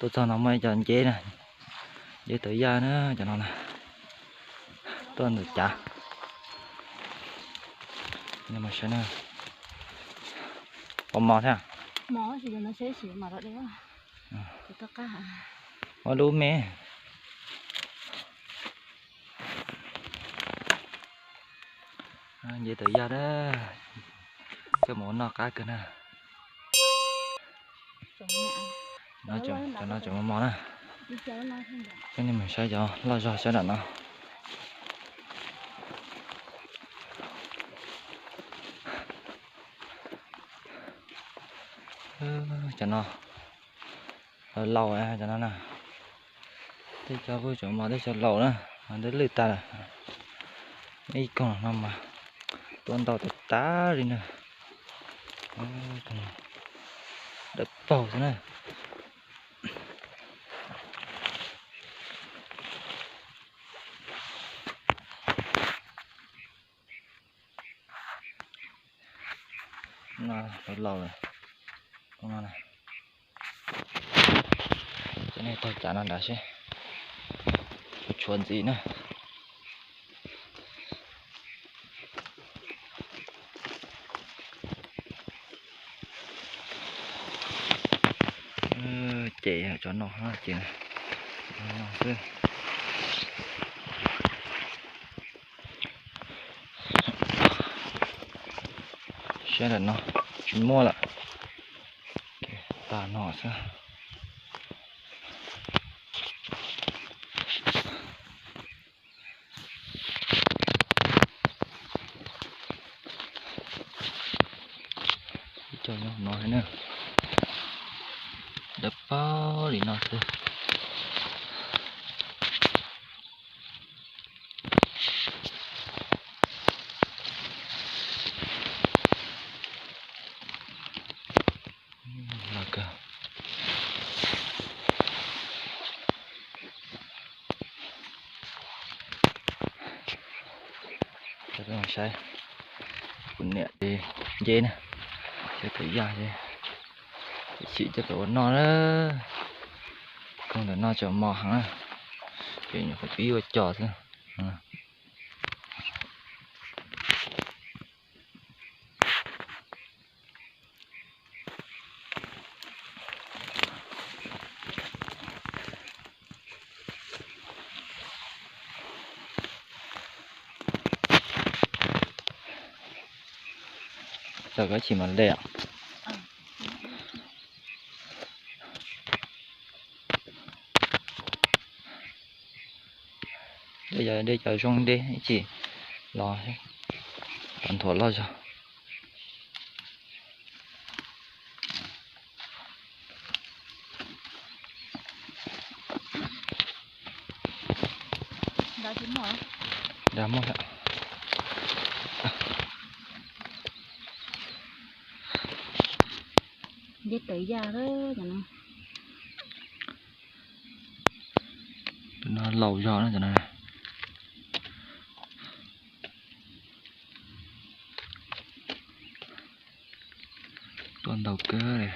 Tuaj txog no muaj ib co nceb na, nceb tawv yaj na cov no na, tuaj ntawm cav. Mus saib na, pom mos thiab. Muaj lub me. Nceb tawv yaj na, coj mus ua noj qab kawg na. Cov no tseem mos mos na. Coj nej mus saib cov loj zog sab nram no. Cov no laus cov no na. Tej co kuj tseem mos, tej co laus na, mas twb lwj tag lawm. Ib koog no mas tuaj ntau tas tas li na. Dawb paug xwb na. No laus lawm. Coj nej taug cav no nrad seb, tshuav ntxiv na. Ces cov no ces no xwb. Sab nram no tsis muaj lawm. Tag no xwb. Ib co nyob no na, dawb paug li no xwb. Saib kuv niam ces nceb na, cov tawv yaj ces sim coj pem ua noj na. Koog ntawm no tseem mos heev na, ces nyuam qhuav pib ua cos xwb. Txawm koj chim mas dej os. Dej cov zoo dej ib chim los, nthuav loj zog. Dag muaj thiab. Nceb tawv yaj, no laus zog na cov no. Tuaj ntau kawg li,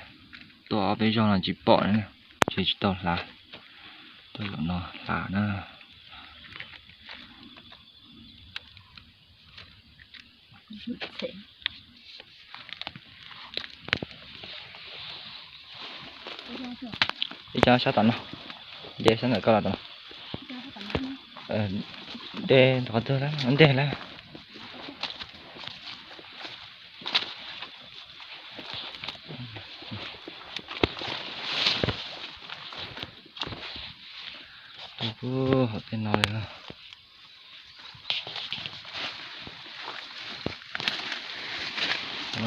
tuaj ob peb zaug no tsis pom li, tsis tsis tau hlav. Tuaj zaum no hlav na. Ib co sab tom no, nce sab ntawm koj los tom no. Dej qhov twg lawm, ntej lawm. Hauv tej no li.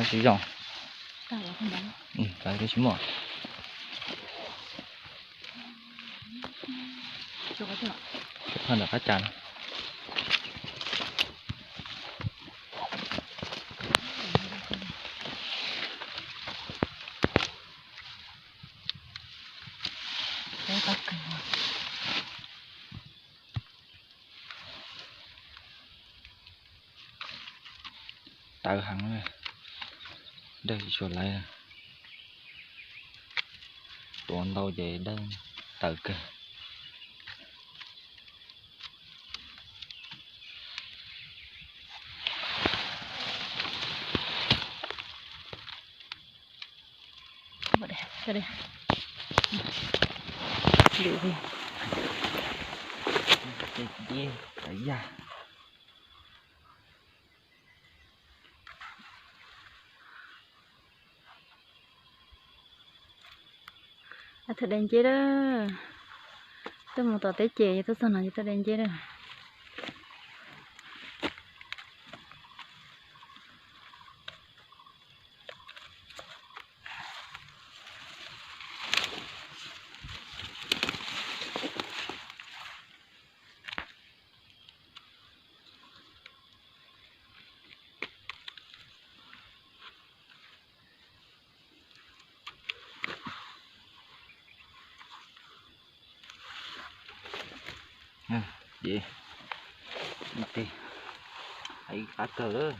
Tsis zoo. Tsis muaj. Ntawm qab cas no. Tawv heev, dej tsis tshua laiv. Tuav ntau ces dawb tawv kawg. Thaj dai nceb lawm. Tuaj mus tom teb ces tuaj txog no ces thaj dai nceb lawm. Ces ib teg, ib qab kawg lawm.